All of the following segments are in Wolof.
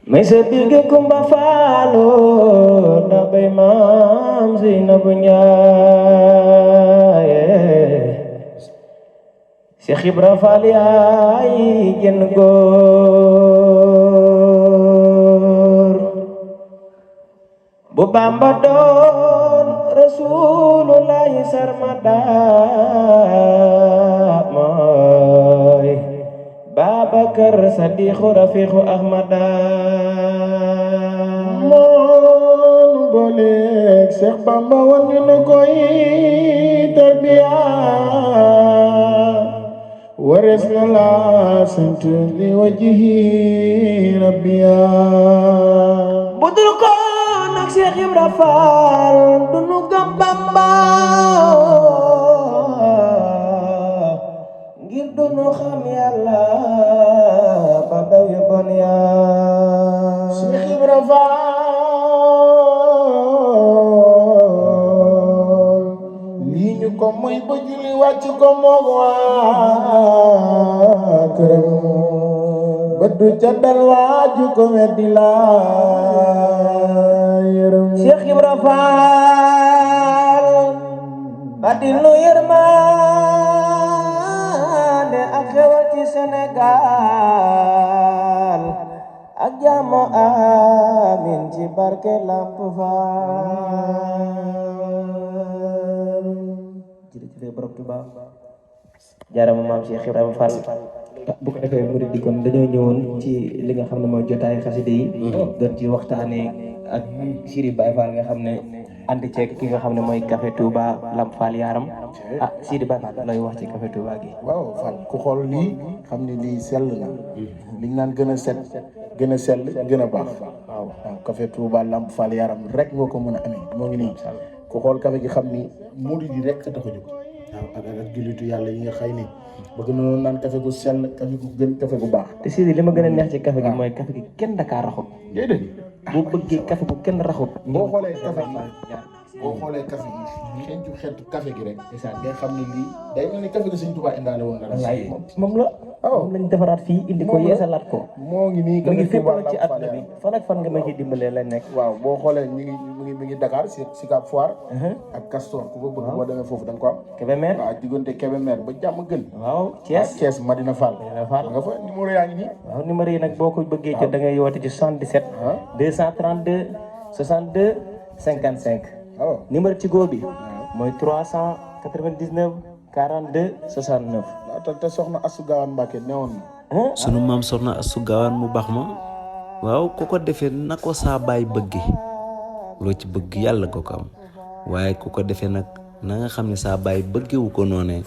may sa bige kumba faalo da bay maam Zeynabu Njaay Seex Ibra Faal yaay jën góor bu Bamba doon Rasulullahi sarmada mooy Babakar Sadiqu Rafiqu Ahmada moonu booleeg Seex Bamba wan ñu nu koy tarbiya warees na la sant li wajihi rabbiya budul ko nag Seex Ibra Faal du nu gëm Bamba ngir du nu xam Yàlla ba daw yu bon yaa Seex Ibra Faal lii ñu ko mooy ba julli wàcc ko moog waa këram ba du ca dal waaju ko weddi laa yërëm Seex Ibra Faal ba di nu yërmande ak xewal ci Sénégal ak jàmm amin ci barke Lamp Faal jërëjëf borom Tuuba jaarama maam Cheikh Ibrahima Fall bu ko defee murid di kon dañoo ñëwoon ci li nga xam ne mooy jotaay xaside yi doon ci waxtaanee ak Sidi Baye Fall nga xam ne ànd ceeg ki nga xam ne mooy Café Touba Lamp Fall Yaram Sidi Baye Fall looy wax ci Café Touba gi waaw Fall ku xool lii xam ne lii sell na liñ naan gën a set gën a sell gën a baax waaw Café Touba Lamp Fall Yaram rek nga ko mën a amee moo ngi nii ku xool café gi xam ni murid yi rek a tax a jóg waaw ak jullitu yàlla yi nga xëy ni bëgg na noonu naan café gu sell café gu gën café gu baax te Sidi li ma gën a neex ci café gi mooy café gi kenn dakaa raxut déedéet boo bëggee café gu kenn raxut boo xoolee café gi boo xoolee café gi xeeñtu xeetu café gi rek ngay xam ne lii day mel ni café gi Sëñ Tuubaa indaale woon na wallaay moom la moom lañ defaraat fii indi ko yeesalaat ko moo ngi nii mu ngi fépp Touba ci àdduna bi fan ak fan nga ma ci dimbalee lañ nekk waaw boo xoolee mi ngi Dakar si Sicap Foire ak Castor ku ko bëgg boo demee foofu da nga ko am Kébémer waaw diggante Kébémer ba jàmm gën waaw Thiès Thiès Madina Fall nga fa numéro yaa ngi nii waaw numéro yi nag boo ko bëggee jot da ngay woote ci 77 232 62 55 waaw numéro ci góor bi mooy 399 42 69 waaw te soxna Astou Gawane Mbacke newoon na sunu maam soxna Astou Gawane mu baax ma waaw ku ko defee na ko saa baay bëgge loo ci bëgg yàlla ko ko am waaye ku ko defee nag na nga xam ne saa baay bëggewu ko noonee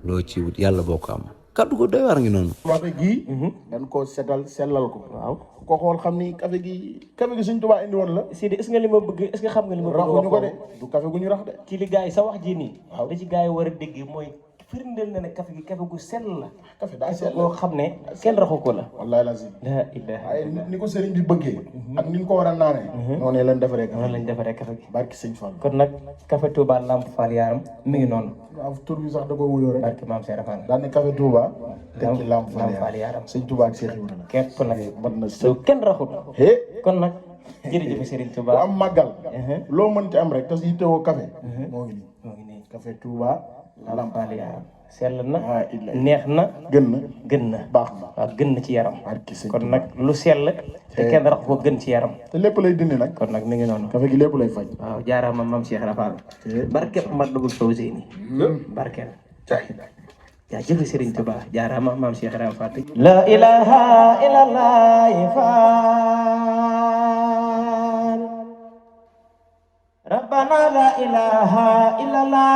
loo ci wut yàlla boo ko am kaddu ko doy war ngi noonu café gii dañ koo setal sellal ko waaw ko xool xam ni café gi Sëñ Tuubaa indi woon la Sidi est-ce que li ma bëgg est-ce que xam nga li ma bëgg raxuñu ko de du café gu ñu rax de ci li gars yi sa wax ji nii da ci gars yi war a dégg mooy firndeel na ne café gi café gu sell la café daa sell boo xam ne kenn raxu ko la wallaahi lazim la ilaha waaye ni ko sëriñ bi bëggee ak ni ñu ko war a naanee noonu lañ defaree café noonu lañ defaree café gi barki Sëñ Fall kon nag Café Touba Lamp Fall Yaram mi ngi noonu waaw tur bi sax da ko wuyoo rek barki maam Cheikh Fall daan ne café Touba teg ci Lamp Fall Fall Yaram Sëñ Touba ak Cheikh Ibrahima képp nag mat na so kenn raxut hé kon nag jërëjëf Serigne bu Touba am màggal loo mënti am rek te si yittewoo café moo ngi nii moo ngi nii café Touba Lamp Fall Yaram sell na ah illa neex na gën na gën na baax na waaw gën na ci yaram barki Sëñ kon Touba nag lu sell te kenn rax ko gën ci yaram te lépp lay dindi nag kon nag mi ngi noonu café gi lépp lay faj waaw jaaraama maam Cheikh Rafal barkeb Matlabul Fawzeyni barkeel jaajëf Serigne Touba jaaraama maam Cheikh Rafal la ilaha illallah faal rabbana la ilaha illallah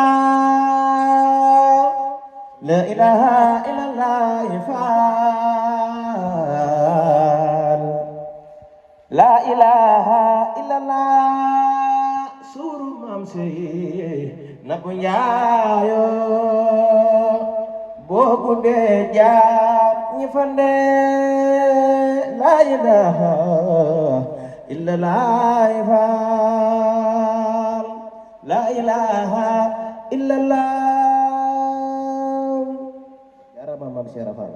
la ilaha illallah faal la ilaha illallah suru maam sey na ko njaayo boobu dee jaar ñi fande la ilaha illallah faal la ilaha illallah jarama maam Cheikh Rafal